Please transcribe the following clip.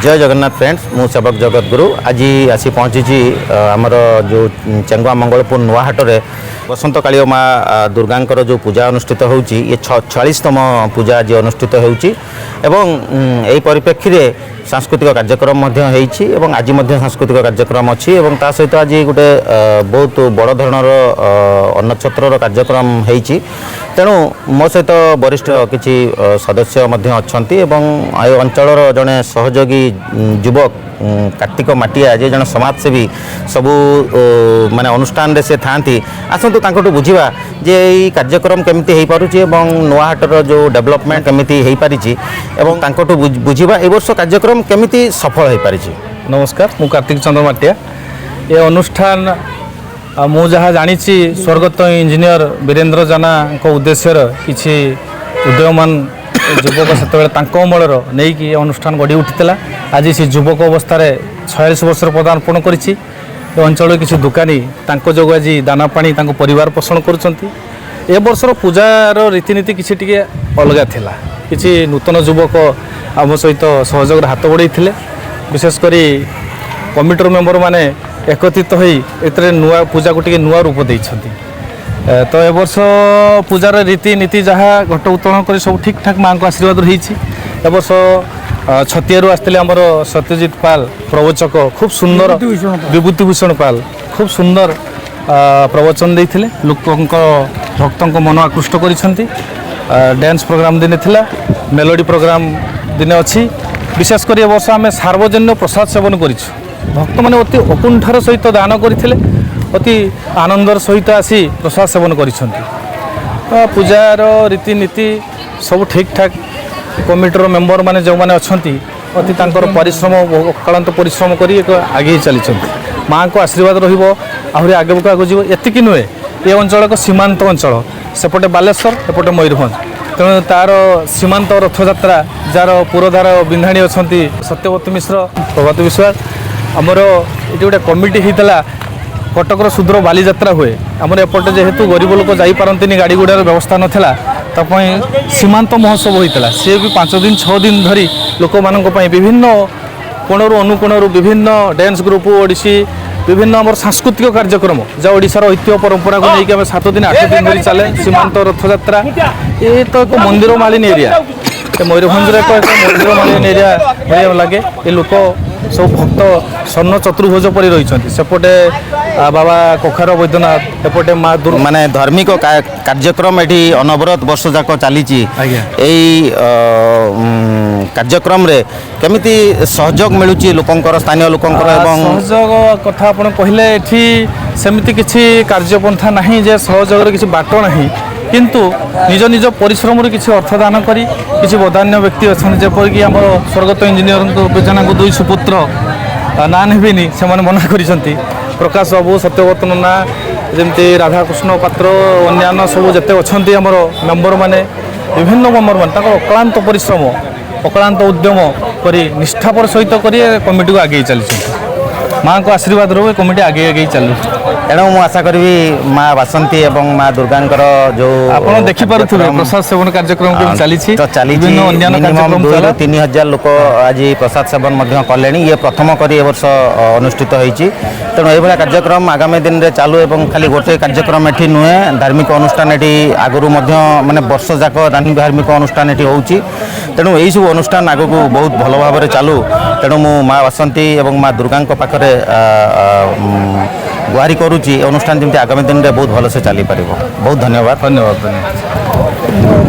ଜୟ Jagannath friends, ମୁଁ ସେବକ ଜଗତଗୁରୁ ଆଜି ଆସି ପହଞ୍ଚିଛି ଆମର ଯେଉଁ ଚେଙ୍ଗୁଆ ମଙ୍ଗଳପୁର ନୂଆହାଟରେ ବସନ୍ତ କାଳୀୟ ମା ଦୁର୍ଗାଙ୍କର ଯେଉଁ ପୂଜା ଅନୁଷ୍ଠିତ ହେଉଛି। ଇଏ 46ତମ ପୂଜା ଆଜି ଅନୁଷ୍ଠିତ ହେଉଛି ଏବଂ ଏହି ପରିପ୍ରେକ୍ଷୀରେ ସାଂସ୍କୃତିକ କାର୍ଯ୍ୟକ୍ରମ ମଧ୍ୟ ହେଇଛି ଏବଂ ଆଜି ମଧ୍ୟ ସାଂସ୍କୃତିକ କାର୍ଯ୍ୟକ୍ରମ ଅଛି ଏବଂ ତା ସହିତ ଆଜି ଗୋଟେ ବହୁତ ବଡ଼ ଧରଣର ଅନ୍ନଛତ୍ରର କାର୍ଯ୍ୟକ୍ରମ ହେଇଛି। ତେଣୁ ମୋ ସହିତ ବରିଷ୍ଠ କିଛି ସଦସ୍ୟ ମଧ୍ୟ ଅଛନ୍ତି ଏବଂ ଏ ଅଞ୍ଚଳର ଜଣେ ସହଯୋଗୀ ଯୁବକ କାର୍ତ୍ତିକ ମାଟିଆ, ଯିଏ ଜଣେ ସମାଜସେବୀ, ସବୁ ମାନେ ଅନୁଷ୍ଠାନରେ ସେ ଥାଆନ୍ତି। ଆସନ୍ତୁ ତାଙ୍କଠୁ ବୁଝିବା ଯେ ଏଇ କାର୍ଯ୍ୟକ୍ରମ କେମିତି ହେଇପାରୁଛି ଏବଂ ନୂଆହାଟର ଯେଉଁ ଡେଭଲପମେଣ୍ଟ କେମିତି ହେଇପାରିଛି ଏବଂ ତାଙ୍କଠୁ ବୁଝିବା ଏ ବର୍ଷ କାର୍ଯ୍ୟକ୍ରମ କେମିତି ସଫଳ ହେଇପାରିଛି। ନମସ୍କାର, ମୁଁ କାର୍ତ୍ତିକ ଚନ୍ଦ୍ର ମାଟିଆ। ଏ ଅନୁଷ୍ଠାନ ମୁଁ ଯାହା ଜାଣିଛି, ସ୍ୱର୍ଗତ ଇଞ୍ଜିନିୟର ବୀରେନ୍ଦ୍ର ଜେନାଙ୍କ ଉଦ୍ଦେଶ୍ୟରେ କିଛି ଉଦୟମାନ ଯୁବକ ସେତେବେଳେ ତାଙ୍କ ଅମଳର ନେଇକି ଏ ଅନୁଷ୍ଠାନ ଗଢ଼ି ଉଠିଥିଲା। ଆଜି ସେ ଯୁବକ ଅବସ୍ଥାରେ 46 ବର୍ଷର ପଦାର୍ପଣ କରିଛି। ଏ ଅଞ୍ଚଳରେ କିଛି ଦୋକାନୀ ତାଙ୍କ ଯୋଗୁଁ ଆଜି ଦାନା ପାଣି ତାଙ୍କ ପରିବାର ପୋଷଣ କରୁଛନ୍ତି। ଏ ବର୍ଷର ପୂଜାର ରୀତିନୀତି କିଛି ଟିକେ ଅଲଗା ଥିଲା। କିଛି ନୂତନ ଯୁବକ ଆମ ସହିତ ସହଯୋଗରେ ହାତ ବଢ଼େଇଥିଲେ। ବିଶେଷ କରି କମିଟିର ମେମ୍ବରମାନେ ଏକତ୍ରିତ ହୋଇ ଏଥିରେ ନୂଆ ପୂଜାକୁ ଟିକେ ନୂଆ ରୂପ ଦେଇଛନ୍ତି। ତ ଏ ବର୍ଷ ପୂଜାର ରୀତିନୀତି ଯାହା ଘଟ ଉତ୍ତୋଳନ କରି ସବୁ ଠିକ୍ ଠାକ୍ ମାଆଙ୍କ ଆଶୀର୍ବାଦରୁ ହେଇଛି। ଏ ବର୍ଷ ଛତିଆରୁ ଆସିଥିଲେ ଆମର ସତ୍ୟଜିତ ପାଲ ପ୍ରବଚକ, ଖୁବ୍ ସୁନ୍ଦର, ବିଭୂତି ଭୂଷଣ ପାଲ ଖୁବ୍ ସୁନ୍ଦର ପ୍ରବଚନ ଦେଇଥିଲେ। ଲୋକଙ୍କ ଭକ୍ତଙ୍କ ମନ ଆକୃଷ୍ଟ କରିଛନ୍ତି। ଡ୍ୟାନ୍ସ ପ୍ରୋଗ୍ରାମ ଦିନେ ଥିଲା, ମେଲୋଡ଼ି ପ୍ରୋଗ୍ରାମ ଦିନେ ଅଛି। ବିଶେଷ କରି ଏ ବର୍ଷ ଆମେ ସାର୍ବଜନୀନ ପ୍ରସାଦ ସେବନ କରିଛୁ। ଭକ୍ତମାନେ ଅତି ଅକୁଣ୍ଠାର ସହିତ ଦାନ କରିଥିଲେ, ଅତି ଆନନ୍ଦର ସହିତ ଆସି ପ୍ରସାଦ ସେବନ କରିଛନ୍ତି। ପୂଜାର ରୀତିନୀତି ସବୁ ଠିକ୍ ଠାକ୍। କମିଟିର ମେମ୍ବରମାନେ ଯେଉଁମାନେ ଅଛନ୍ତି, ଅତି ତାଙ୍କର ପରିଶ୍ରମ, ଅକ୍ଳାନ୍ତ ପରିଶ୍ରମ କରି ଏକ ଆଗେଇ ଚାଲିଛନ୍ତି। ମାଆଙ୍କ ଆଶୀର୍ବାଦ ରହିବ, ଆହୁରି ଆଗକୁ ଆଗକୁ ଯିବ। ଏତିକି ନୁହେଁ, ଏ ଅଞ୍ଚଳ ଏକ ସୀମାନ୍ତ ଅଞ୍ଚଳ। ସେପଟେ ବାଲେଶ୍ୱର, ଏପଟେ ମୟୂରଭଞ୍ଜ। ତେଣୁ ତାର ସୀମାନ୍ତ ରଥଯାତ୍ରା, ଯାହାର ପୁରଧାର ବିନ୍ଧାଣୀ ଅଛନ୍ତି ସତ୍ୟବତୀ ମିଶ୍ର, ପ୍ରଭାତ ବିଶ୍ୱାଳ। ଆମର ଏଠି ଗୋଟେ କମିଟି ହେଇଥିଲା। କଟକର ସୁଦୂର ବାଲିଯାତ୍ରା ହୁଏ। ଆମର ଏପଟେ ଯେହେତୁ ଗରିବ ଲୋକ ଯାଇପାରନ୍ତିନି, ଗାଡ଼ି ଘୋଡ଼ାର ବ୍ୟବସ୍ଥା ନଥିଲା, ତା ପାଇଁ ସୀମାନ୍ତ ମହୋତ୍ସବ ହୋଇଥିଲା। ସିଏ ବି 5 ଦିନ 6 ଦିନ ଧରି ଲୋକମାନଙ୍କ ପାଇଁ ବିଭିନ୍ନ କୋଣରୁ ଅନୁକୋଣରୁ ବିଭିନ୍ନ ଡ୍ୟାନ୍ସ ଗ୍ରୁପ୍, ଓଡ଼ିଶୀ, ବିଭିନ୍ନ ଆମର ସାଂସ୍କୃତିକ କାର୍ଯ୍ୟକ୍ରମ, ଯାହା ଓଡ଼ିଶାର ଐତିହ୍ୟ ପରମ୍ପରାକୁ ନେଇକି ଆମେ 7 ଦିନ 8 ଦିନ ଧରି ଚାଲେ ସୀମାନ୍ତ ରଥଯାତ୍ରା। ଏ ତ ଏକ ମନ୍ଦିର ମାଳିନୀ ଏରିଆ। ଏ ମୟୂରଭଞ୍ଜର ଏକ ମନ୍ଦିର ମାଳିନୀ ଏରିଆ ଭଳିଆ ଲାଗେ। ଏ ଲୋକ ସବୁ ଭକ୍ତ ସ୍ୱର୍ଣ୍ଣ ଚତୁର୍ଭୁଜ ପରି ରହିଛନ୍ତି। ସେପଟେ ବାବା କୋଖାର ବୈଦ୍ୟନାଥ, ଏପଟେ ମା ଦୁର୍ଗା। ମାନେ ଧାର୍ମିକ କାର୍ଯ୍ୟକ୍ରମ ଏଠି ଅନବରତ ବର୍ଷ ଯାକ ଚାଲିଛି। ଆଜ୍ଞା। ଏଇ କାର୍ଯ୍ୟକ୍ରମରେ କେମିତି ସହଯୋଗ ମିଳୁଛି ଲୋକଙ୍କର, ସ୍ଥାନୀୟ ଲୋକଙ୍କର ଏବଂ ସହଯୋଗ କଥା ଆପଣ କହିଲେ, ଏଠି ସେମିତି କିଛି କାର୍ଯ୍ୟପନ୍ଥା ନାହିଁ ଯେ ସହଯୋଗର କିଛି ବାଟ ନାହିଁ। କିନ୍ତୁ ନିଜ ନିଜ ପରିଶ୍ରମରୁ କିଛି ଅର୍ଥ ଦାନ କରି କିଛି ବଦାନ୍ୟ ବ୍ୟକ୍ତି ଅଛନ୍ତି, ଯେପରିକି ଆମର ସ୍ୱର୍ଗତ ଇଞ୍ଜିନିୟରଙ୍କ ଜେନାଙ୍କ ଦୁଇ ସୁପୁତ୍ର, ନାଁ ନେବିନି, ସେମାନେ ମନା କରିଛନ୍ତି, ପ୍ରକାଶ ବାବୁ, ସତ୍ୟବ୍ରତ ନନା, ଯେମିତି ରାଧାକୃଷ୍ଣ ପାତ୍ର, ଅନ୍ୟାନ୍ୟ ସବୁ ଯେତେ ଅଛନ୍ତି ଆମର ମେମ୍ବରମାନେ, ବିଭିନ୍ନ ମେମ୍ବରମାନେ ତାଙ୍କର ଅକ୍ଳାନ୍ତ ପରିଶ୍ରମ, ଅକ୍ଳାନ୍ତ ଉଦ୍ୟମ କରି, ନିଷ୍ଠାପର ସହିତ କରି ଏ କମିଟିକୁ ଆଗେଇ ଚାଲିଛନ୍ତି। ମାଆଙ୍କ ଆଶୀର୍ବାଦରୁ ଏ କମିଟି ଆଗେଇ ଆଗେଇ ଚାଲୁ। ତେଣୁ ମୁଁ ଆଶା କରିବି ମା ବାସନ୍ତୀ ଏବଂ ମା ଦୁର୍ଗାଙ୍କର ଯୋଉ ଆପଣ ଦେଖିପାରୁଥିବେ କାର୍ଯ୍ୟକ୍ରମ- ପ୍ରସାଦ ସେବନ କାର୍ଯ୍ୟକ୍ରମ କେମିତି ଚାଲିଛି। ତ ଚାଲିଛି। ବିଭିନ୍ନ ଅନ୍ୟାନ୍ୟ ମିନିମମ୍ କାର୍ଯ୍ୟକ୍ରମ 2ରୁ ଚାଲେ। 3 ହଜାର ଲୋକ ଆଜି ପ୍ରସାଦ ସେବନ ମଧ୍ୟ କଲେଣି। ଇଏ ପ୍ରଥମ କରି ଏ ବର୍ଷ ଅନୁଷ୍ଠିତ ହେଇଛି। ତେଣୁ ଏଇଭଳିଆ କାର୍ଯ୍ୟକ୍ରମ ଆଗାମୀ ଦିନରେ ଚାଲୁ ଏବଂ ଖାଲି ଗୋଟେ କାର୍ଯ୍ୟକ୍ରମ ଏଠି ନୁହେଁ, ଧାର୍ମିକ ଅନୁଷ୍ଠାନ ଏଠି ଆଗରୁ ମଧ୍ୟ ମାନେ ବର୍ଷ ଯାକ ଧାର୍ମିକ ଅନୁଷ୍ଠାନ ଏଠି ହେଉଛି। ତେଣୁ ଏଇସବୁ ଅନୁଷ୍ଠାନ ଆଗକୁ ବହୁତ ଭଲ ଭାବରେ ଚାଲୁ। ତେଣୁ ମୁଁ ମା ବାସନ୍ତୀ ଏବଂ ମା ଦୁର୍ଗାଙ୍କ ପାଖରେ ଗୁହାରି କରୁଛି, ଏ ଅନୁଷ୍ଠାନ ଯେମିତି ଆଗାମୀ ଦିନରେ ବହୁତ ଭଲସେ ଚାଲିପାରିବ। ବହୁତ ଧନ୍ୟବାଦ। ଧନ୍ୟବାଦ, ଧନ୍ୟବାଦ।